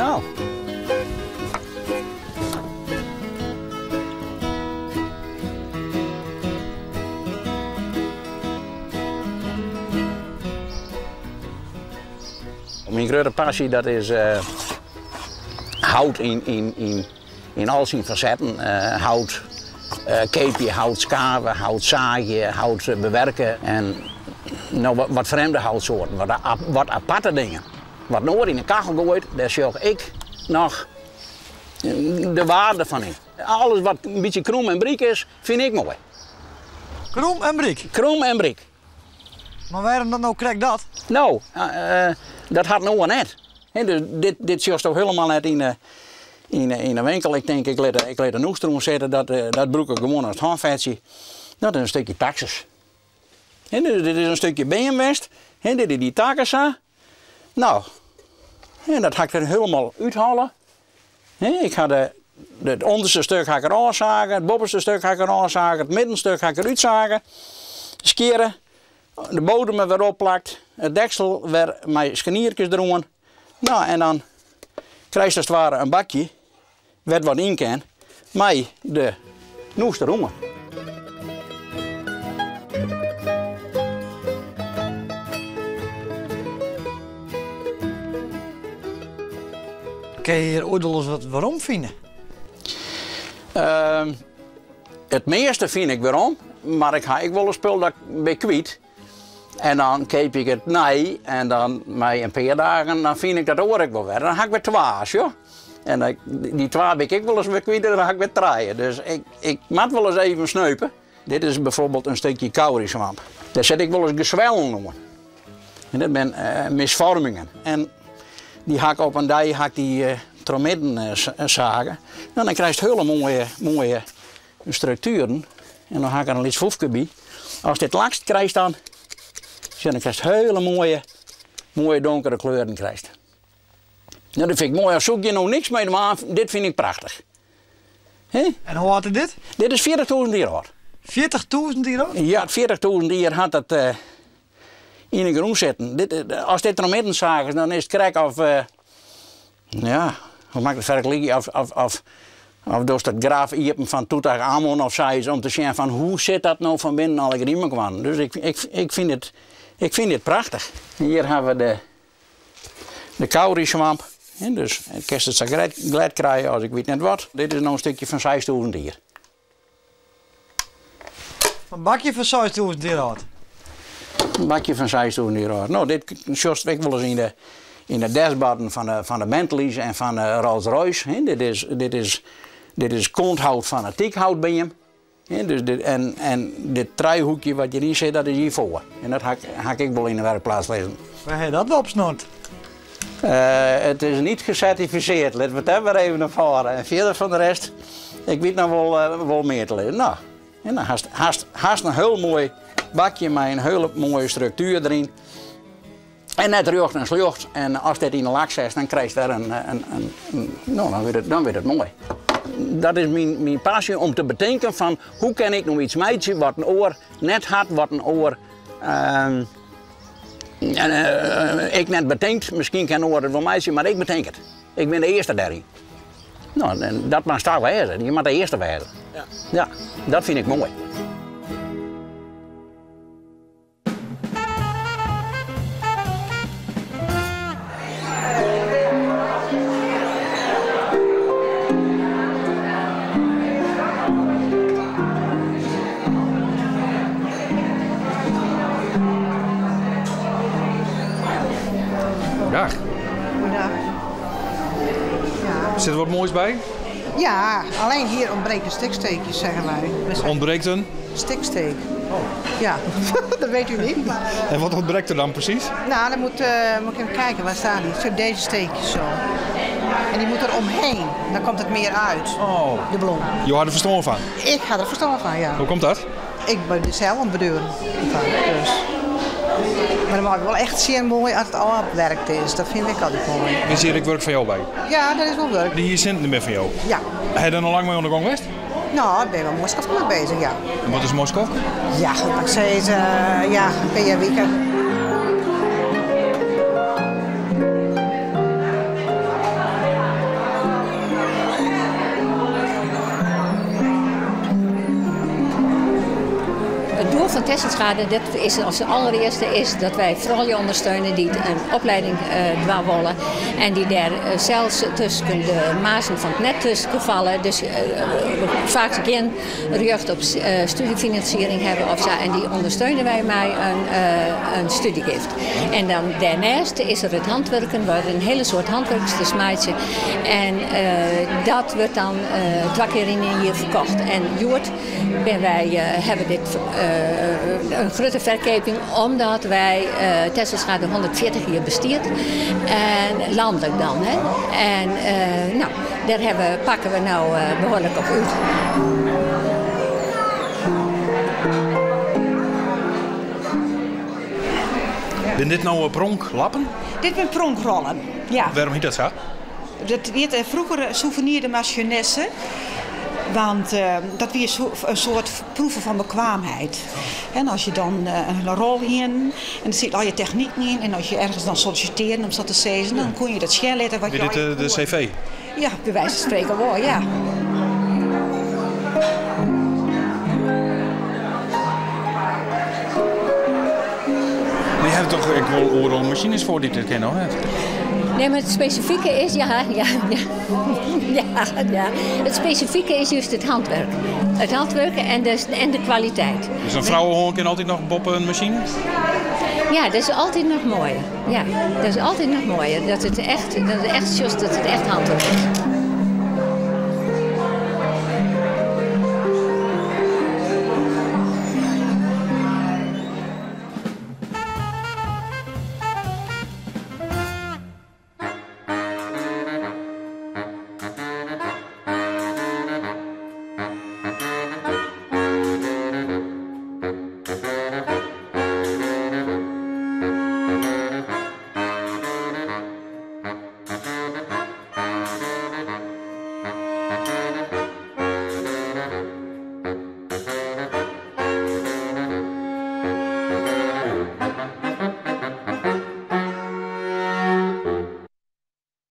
No. Myn grutte passy dat is eh, hout yn, yn, yn, yn al syn fasetten. Eh, hout eh, keapje, hout skave, hout saagje, hout bewerke en no wat, wat frjemde houtsoarten, wat, wat aparte dingen. Wat in oar yn de kachel goait, dêr sjoch ik noch de waarde fan yn. Alles wat in bytsje krûm en bryk is, fyn ik moai. Krûm en bryk? Krûm en bryk. Mar wêrom dat no krekt dat? No, dat hat in oar net. Dus dit, dit sjochsto hielendal net yn de, yn de, yn de winkel. Ik tink, ik lit, ik lit in oester oan sitte, dat, dat brûk ik gewoan as hânfetsje. Dat is in stikje taxus. Dus dit is in stikje beam west. Dit is dy takken sa. No, en dat ha ik der hielendal úthelle. Ik ha de, it ûnderste stik ha ik der ôfsage, it boppeste stik ha ik der ôfsage, it middenstik ha ik der útsage. Skjirre, de bodem der wer opplakt, it deksel wer mei skenierkes deroan. No, en dan krijst as it ware in bakje wêr't wat yn kin mei de noester ûnder. Kinne je hjir oait wolris wat werom fine? Ehm, it measte fyn ik werom, mar ik ha ek wol in spul dat ik bin kwyt. En dan keapje ik it nij en dan mei in pear dagen dan fyn ik dat oar ek wol wer. Dan ha ik wer twa, sjoch. En dan, dy twa bin ik ek wolris wer kwyt en dan ha ik wer trije. Dus ik, ik moat wolris even sneupe. Dit is bijvoorbeeld in stikje kauriswamp. Dêr sit ek wolris geswellen oan. En dat binne eh, misvormingen. En dy ha ik op in dei ha ik dy eh, trochmidden eh, sage. Nou, dan krijst hiele moaie, moaie struktueren. En dan ha ik der in lyts foefke by. As dit lakst krijst dan, sjoch, dan krijst hiele moaie, moaie donkere kleuren krijst. Nou, dat fyn ik moai. Al soe ik hjir no niks mei dwaan, dit fyn ik prachtich. Hè? En hoe âld is dit? Dit is 40.000 jier âld. 40.000 jier âld? Ja, 40.000 jier hat it eh, yn de grûn sitten. Dit, eh, as dit trochmidden sage is, dan is it krekt of, eh, ja, hoe moat ik it fergelykje, of, of, of, of dochst it graf iepen fan Tutankhamon of sayts, om te sjen fan hoe sit dat no fan binnen allegear yn mekoar. Dus ik, ik, ik, fyn it, ik fyn dit prachtich. Hjir ha we de, de kauriswamp. Dus kinst it sa glêd krije as ik wit net wat. Dit is no in stikje fan 6000 jier. In bakje fan 6000 jier âld. In bakje fan 6000 jier âld. No, dit sjochst ek wolris yn de, yn de dashboarden fan de, fan de Bentleys en fan de Rolls Royce. Hè. Dit is, dit is, dit is konthout fan in teakhoutbeam. Hè, dus dit, en, en dit trijehoekje wat hjiryn sit, dat is ivoar. En dat ha ik, ha ik ek wol yn de werkplaats lizzen. Wêr ha je dat opsnord? Uh, it is net gesertifisearre, litte we it dêr mar even op hâlde. En fierder fan de rest, ik wit noch wol, uh, wol mear te lizzen. No, en dan hast, hast, hast in hiel moai bakje mei in hiele moaie struktuer deryn. En net rjocht en sljocht. En as dit yn de lak setst, dan krijst wer in, in, in, in no, dan wurdt it, dan wurdt it moai. Dat is myn, myn passy om te betinken fan hoe kin ik no iets meitsje wat in oar net hat, wat in oar uh, En, uh, ik net betinkt, miskien kin oar it wol meitsje, mar ik betink it. Ik bin de earste dêryn. No, en dat moat sa wêze. Je moatte de earste wêze. Ja. Ja, dat fyn ik moai. Dag. Goedendag. Ja. Zit er wat moois bij? Ja, alleen hier ontbreekt een stiksteekje, zeggen wij. Er ontbreekt een? Stiksteek. Oh. Ja, dat weet u niet. Maar, En wat ontbreekt er dan precies? Nou, dan moet, moet ik even kijken, waar staan die? Zo, deze steekjes zo. En die moet er omheen, dan komt het meer uit, oh. de bloem. Je had er verstand van? Ik had er verstand van, ja. Hoe komt dat? Ik ben er zelf aan het beduren van, dus. Maar dan maak ik wel echt zeer mooi als het al afwerkt is. Dat vind ik altijd mooi. Is hier ik werk van jou bij? Ja, dat is wel werk. Die hier zit niet meer van jou? Ja. Heb je er nog lang mee onder de gang geweest? Nou, ik ben wel Moskou mee bezig, ja. En wat is Moskou? Ja, ik zei het, ja, een paar weken. Tesselschade, dat is as allerearste is dat wy froulju ûndersteune dy't in opleiding dwaan wolle en dy't dêr sels tusken de mazen fan it net tusken falle, dus faaks gjin rjocht op stúdzjefinansiering hawwe of sa en dy ûndersteune wy mei in stúdzjegift. En dan dêrnêst is der it hantwurken, waar in hiele soad hantwurksters meitsje en dat wurdt dan twa kear yn in jier ferkocht. En hjoed binne wy, hawwe dit in grutte ferkeaping omdat wy Tesselschade 140 jier bestiet en lanlik dan hè. En no, dêr hawwe, pakke we no behoarlik op út. Binne dit no pronklappen? Dit binne pronkrollen, ja. Wêrom hyt dat sa? Dat wie froeger souvenir de ma jeunesse. Want dat wie in soart proeve fan bekwaamheid. En as je dan in rol hienen en der siet allegear techniken yn en as je ergens dan sollicitearren om sa te sizzen, dan koene je dat sjen litte wat je Wie dit de CV? Ja, by wijze van spreken wol, ja. Mar je hawwe toch ek wol oeral masines foar dy't dit kinne, of net? Nee, mar it spesifike is, ja, ja, ja, ja, ja. It spesifike is just it hantwurk. It hantwurk en de, en de kwaliteit. Dus in frouwehân kin altyd noch boppe in masine? Ja, dat is altyd noch moaier. Ja, dat is altyd noch moaier. Dat it echt, dat it echt sjochst dat it echt hantwurk is.